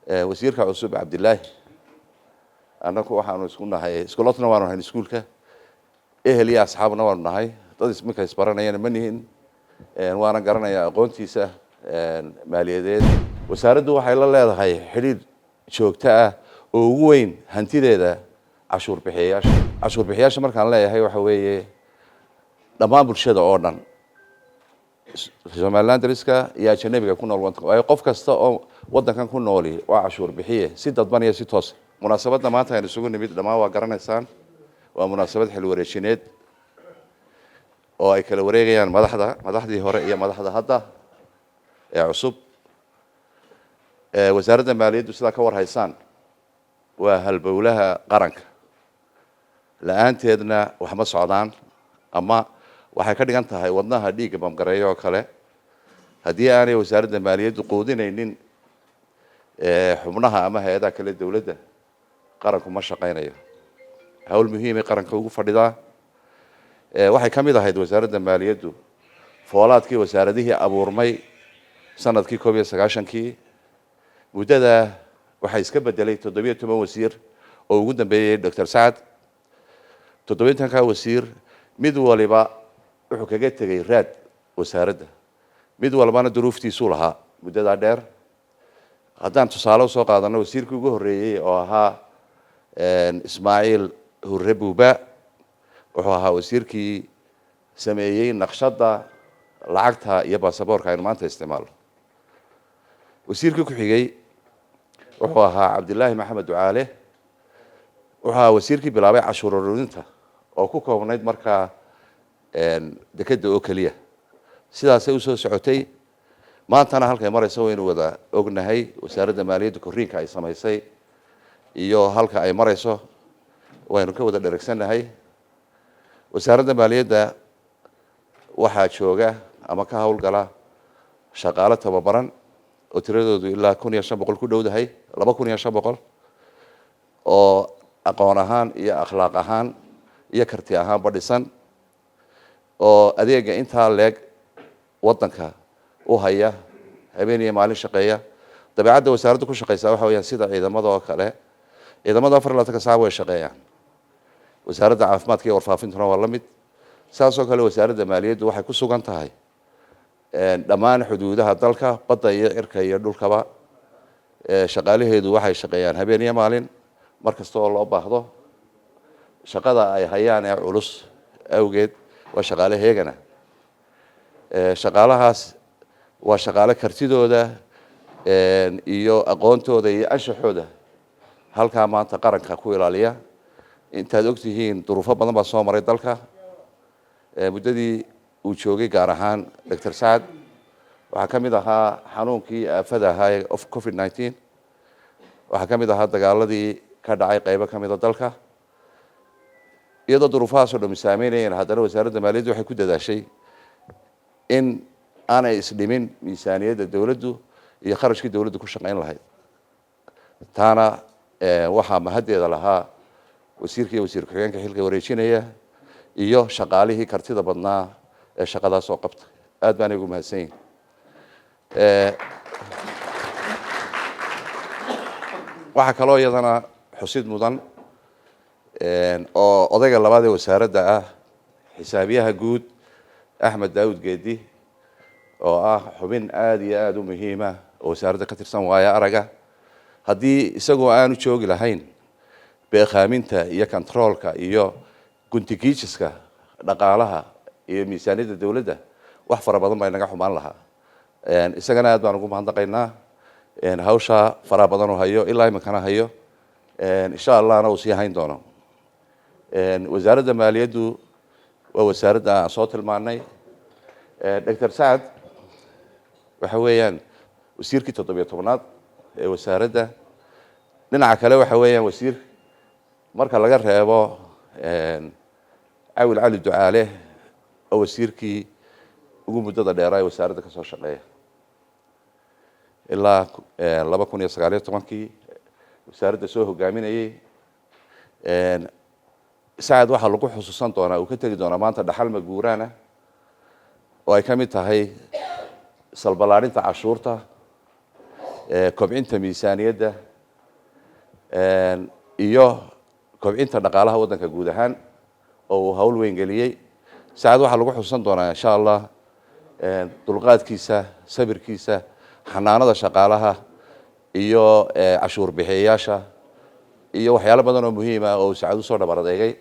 Wasiirka cusub Cabdilaahi, annaku waxaanu isku nahay iskulotna waanu hayn iskuulka, ehel iyo asxaabna waanu nahay, dad isminka isbaranayana ma nihin, waana garanayaa aqoontiisa maaliyadeed. Wasaaraddu waxay la leedahay xidhiidh joogto ah oo ugu weyn hantideeda cashuur bixiyayaasha. Cashuur bixiyaasha markaan leeyahay, waxa weeye dhammaan bulshada oo dhan, Somalilandriska iyo ajanabiga ku nool wadanka, waayo qof kasta oo waddankan ku nooli waa cashuur bixiye, si dadban iyo si toosa. Munaasabadda maanta aynu isugu nimid dhammaan waa garanaysaan, waa munaasabad xil wareejineed oo ay kala wareegayaan madaxda, madaxdii hore iyo madaxda hadda ee cusub. Wasaaradda maaliyaddu, sidaa ka war haysaan, waa halbowlaha qaranka, la-aanteedna wax ma socdaan, ama waxay ka dhigan tahay wadnaha dhiigga bamgareeyo oo kale. Haddii aanay wasaaradda maaliyaddu quudinaynin xubnaha ama hay-adaha kale dowladda, qaranku ma shaqaynayo. Hawl muhiimay qaranka ugu fadhidaa. Waxay ka mid ahayd wasaaradda maaliyaddu foolaadkii wasaaradihii abuurmay sanadkii 91-kii. Muddada waxaa iska bedelay 17 wasiir oo ugu dambeeyey Doctor Sacad. 17-ka wasiir mid waliba wuxuu kaga tegey raad wasaaradda, mid walbana duruuftiisuu lahaa muddadaa dheer. Haddaan tusaale usoo qaadano wasiirkii ugu horreeyey oo ahaa Ismaaciil Hurre Buuba, wuxuu ahaa wasiirkii sameeyey naqshadda lacagta iyo basaboorka aynu maanta isticmaalno. Wasiirkii ku xigay wuxuu ahaa Cabdilaahi Maxamed Ducaale, wuxuu ahaa wasiirkii bilaabay cashuur ururinta oo ku koobnayd markaa dekedda oo keliya. Sidaasay usoo socotay, maantana halkay marayso waynu wada ognahay. Wasaaradda maaliyadda korriinka ay samaysay iyo halka ay marayso waynu ka wada dheregsannahay. Wasaaradda maaliyadda waxaa jooga ama ka howlgala shaqaale tababaran oo tiradoodu ilaa 1500 ku dhowdahay, 2500, oo aqoon ahaan iyo akhlaaq ahaan iyo karti ahaanba dhisan, oo adeega intaa leeg waddanka u haya, habeen iyo maalin shaqeeya. Dabeecadda wasaaradda ku shaqeysaa waxa weyaan sida ciidamada oo kale. Ciidamada 24-ka saac way shaqeeyaan. Wasaaradda caafimaadka iyo warfaafintuna waa la mid. Saas oo kale wasaaradda maaliyaddu waxay ku sugan tahay dhammaan xuduudaha dalka, badda iyo cirka iyo dhulkaba. Shaqaalaheedu waxay shaqeeyaan habeen iyo maalin, mar kasta oo loo baahdo. Shaqada ay hayaan ee culus awgeed, waa shaqaale heegana. Shaqaalahaas waa shaqaale kartidooda iyo aqoontooda iyo anshaxooda halkaa maanta qaranka ku ilaaliya. Intaad ogtihiin, duruufo badan baa soo maray dalka muddadii uu joogay, gaar ahaan Doctor Sacad. Waxaa ka mid ahaa xanuunkii aafada ahaa ee of COVID-19. Waxaa ka mid ahaa dagaaladii ka dhacay qeybo ka mida dalka. Iyadoo duruufahaasoo dhami saameynayeen, haddana wasaaradda maaliyadda waxay ku dadaashay in aanay isdhimin miisaaniyadda dowladdu iyo kharashkii dowladdu ku shaqayn lahayd. Taana waxaa mahaddeeda lahaa wasiirka iyo wasiir ku-xigeenka xilka wareejinaya iyo shaqaalihii kartida badnaa ee shaqadaas oo qabta. Aad baanay ugu mahadsan yihin. Waxaa kaloo iyadana xusid mudan oo odayga labaad ee wasaaradda ah, xisaabiyaha guud Axmed Daawud Geedi, oo ah xubin aada iyo aada u muhiima oo wasaaradda ka tirsan, waayo araga. Haddii isagoo aanu joogi lahayn, beekhaaminta iyo controolka iyo guntigiijiska dhaqaalaha iyo miisaaniyadda dowladda wax fara badan baa inaga xumaan lahaa. Isagana aad baan ugu mahadnaqaynaa hawshaa faraha badan uu hayo, ilaa iminkana hayo, insha Allahna uu sii hayn doono. Wasaaradda maaliyaddu waa wasaaradda aan soo tilmaanay. Doctor Sacad waxa weeyaan wasiirkii 17-aad ee wasaaradda. Dhinaca kale waxa weeyaan wasiir, marka laga reebo Cawil Cali Ducaale, oo wasiirkii ugu muddada dheeraa ee wasaaradda ka soo shaqeeya, ilaa 2019-kii wasaaradda soo hogaaminayey. Sacad waxaa lagu xusuusan doonaa, uu ka tegi doonaa maanta dhaxal maguuraana oo ay ka mid tahay salballaarinta cashuurta. Kobcinta miisaaniyadda iyo kobcinta dhaqaalaha waddanka guud ahaan oo uu hawl weyn geliyey. Sacad waxaa lagu xusan doonaa, insha Allah, dulqaadkiisa, sabirkiisa, xanaanada shaqaalaha iyo cashuur bixiyayaasha iyo waxyaalo badan oo muhiim ah oo uu Sacad usoo dhabar adeegay.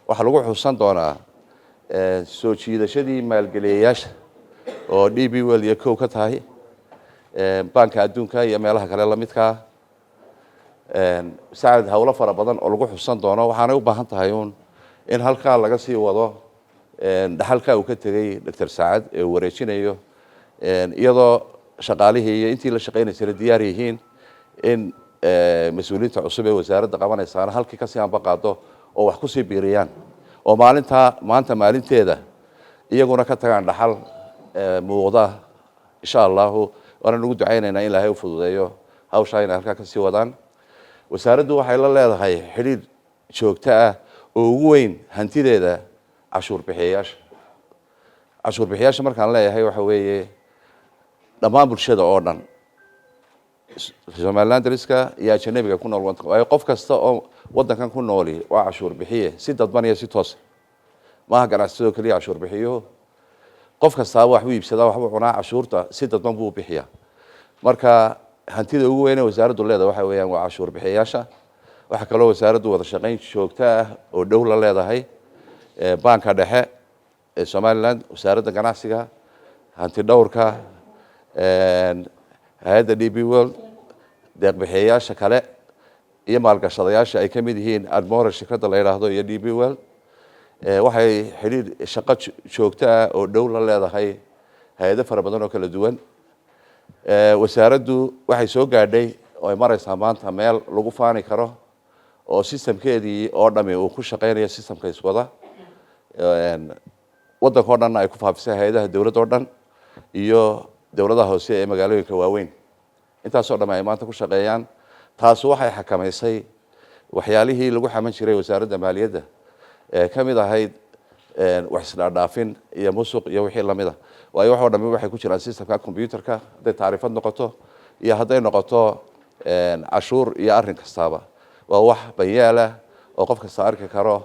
Waxaa lagu xusan doonaa soo jiidashadii maalgeliyayaasha oo DP World iyo kow ka tahay, Baanka Adduunka iyo meelaha kale lamidkaa. Sacad howlo fara badan oo lagu xusan doono. Waxaanay u baahan tahay uun in halkaa laga sii wado dhaxalka uu ka tegey Doctor Sacad ee uu wareejinayo, iyadoo shaqaalihii iyo intii la shaqaynaysana diyaar yihiin in mas-uuliyiinta cusub ee wasaaradda qabanaysaana halkii kasii anba qaado oo wax kusii biiriyaan, oo maalintaa maanta maalinteeda iyaguna ka tagaan dhaxal muuqda, insha Allahu. Waana nagu ducaynaynaa in Ilaahay u fududeeyo hawshaa inay halkaa kasii wadaan. Wasaaraddu waxay la leedahay xidhiidh joogto ah oo ugu weyn hantideeda cashuur bixiyayaasha. Cashuur bixiyaasha markaan leeyahay, waxa weeye dhammaan bulshada oo dhan, Somalilandriska iyo ajanabiga ku nool wadanka, waayo qof kasta oo waddankan ku nooli waa cashuur bixiye, si dadban iyo si toosa. Maaha ganacsatada keliya cashuur bixiyuhu. Qof kastaaba waxbuu iibsadaa, waxbuu cunaa, cashuurta si dadban buu bixiyaa. Marka hantida ugu weyn ee wasaaraddu leedahay waxa weeyaan waa cashuur bixiyayaasha. Waxaa kaloo wasaaraddu wada shaqayn joogto ah oo dhow la leedahay Baanka Dhexe ee Somaliland, Wasaaradda Ganacsiga, Hanti Dhowrka, hay-adda DP World, deeqbixiyayaasha kale iyo maalgashadayaasha ay ka mid yihiin Admora, shirkadda la yidhaahdo, iyo DP World. Waxay xidhiidh shaqo joogto ah oo dhow la leedahay hay-ado fara badan oo kala duwan. Wasaaraddu waxay soo gaadhay oo ay maraysaa maanta meel lagu faani karo oo systemkeedii oo dhami uu ku shaqeynayo systemka iswada, waddanka o dhanna ay ku faafisay hay-adaha dowladda o dhan iyo dowladaha hoose ee magaalooyinka waaweyn. Intaasoo dham ay maanta ku shaqeeyaan. Taasu waxay xakamaysay waxyaalihii lagu xaman jiray Wasaaradda Maaliyadda ee ka mid ahayd wax isdhaadhaafin iyo musuq iyo wixii lamid a, waayo waxoo dhami waxay ku jiraan systemka computerka, hadday tacriifad noqoto iyo hadday noqoto cashuur iyo arrin kastaaba. Waa wax banyaala oo qof kasta arki karo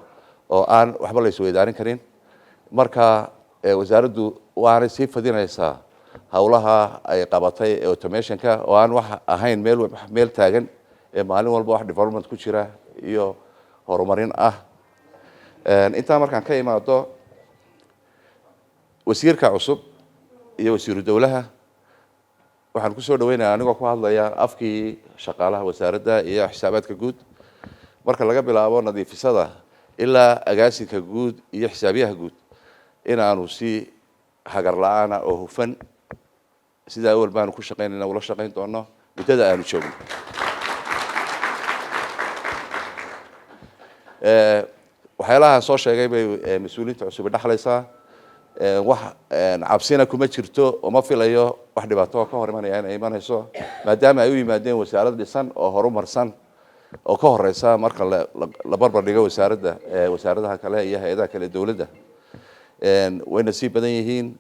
oo aan waxba la isweydaarin karin. Marka wasaaraddu waanay sii fadinaysaa howlaha ay qabatay ee automationka oo aan wax ahayn meel meel taagan ee maalin walba wax development ku jira iyo horumarin ah. Intaa markaan ka imaado, wasiirka cusub iyo wasiiru dowlaha waxaan kusoo dhaweynaya, anigoo ku hadlaya afkii shaqaalaha wasaaradda iyo xisaabaadka guud, marka laga bilaabo nadiifisada ilaa agaasinka guud iyo xisaabiyaha guud, inaanu si hagar la-aana oo hufan, sidaa awal baanu ku shaqaynayna, ula shaqayn doono muddada aanu joogno. Waxyaalaha soo sheegay bay mas-uuliyiinta cusubi dhexlaysaa. Wax cabsina kuma jirto oo ma filayo wax dhibaato oo ka hor imanaya inay imanayso, maadaama ay u yimaadeen wasaarad dhisan oo horumarsan oo ka horeysa marka la barbar dhigo wasaaradda, wasaaradaha kale iyo hay-adaha kale dowladda. Wayna sii badan yihiin.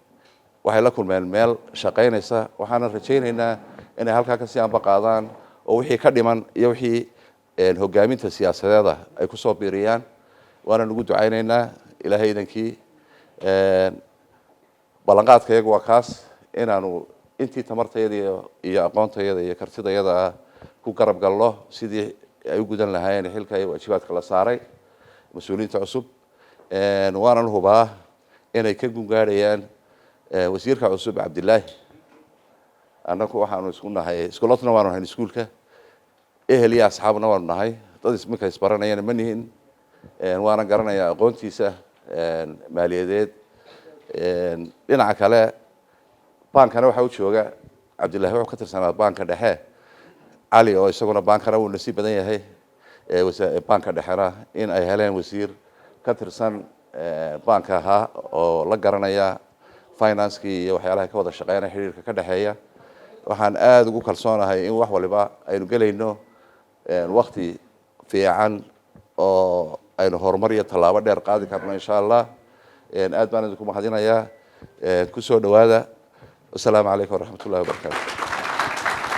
Waxay la kulmeen meel shaqaynaysa, waxaana rajaynaynaa inay halkaa kasii amba qaadaan oo wixii ka dhiman iyo wixii hogaaminta siyaasadeeda ay kusoo biiriyaan. Waana nagu ducaynaynaa Ilaahay idankii. Ballanqaadka iyagu waa kaas, inaanu intii tamartayada iyo aqoontayada iyo kartidayada ku garab galno sidii ay u gudan lahaayeen xilka iyo waajibaadka la saaray mas-uuliyiinta cusub. Waanan hubaa inay ka gungaadhayaan. Wasiirka cusub Cabdilaahi, annaku waxaanu isku nahay iskuulatna waanu hayn iskuulka, ehel iyo asxaabna waanu nahay, dad isminka isbaranayana ma nihin. Waanan garanayaa aqoontiisa maaliyadeed. Dhinaca kale, baankana waxaa u jooga Cabdillahi, wuxuu ka tirsanaa Baanka Dhexe, Cali oo isaguna baankana wuu nasiib badan yahay, Baanka Dhexena in ay heleen wasiir ka tirsan baanka ahaa oo la garanaya financekii iyo waxyaalaha ka wada shaqeynaya, xiriirka ka dhexeeya. Waxaan aada ugu kalsoonahay in wax waliba aynu gelayno wakti fiican oo aynu horumar iyo tallaabo dheer qaadi karno, insha Allah. Aad baan idinku mahadinayaa. Kusoo dhawaada. Wasalaamu calaykum waraxmat ullahi wabarakaatu.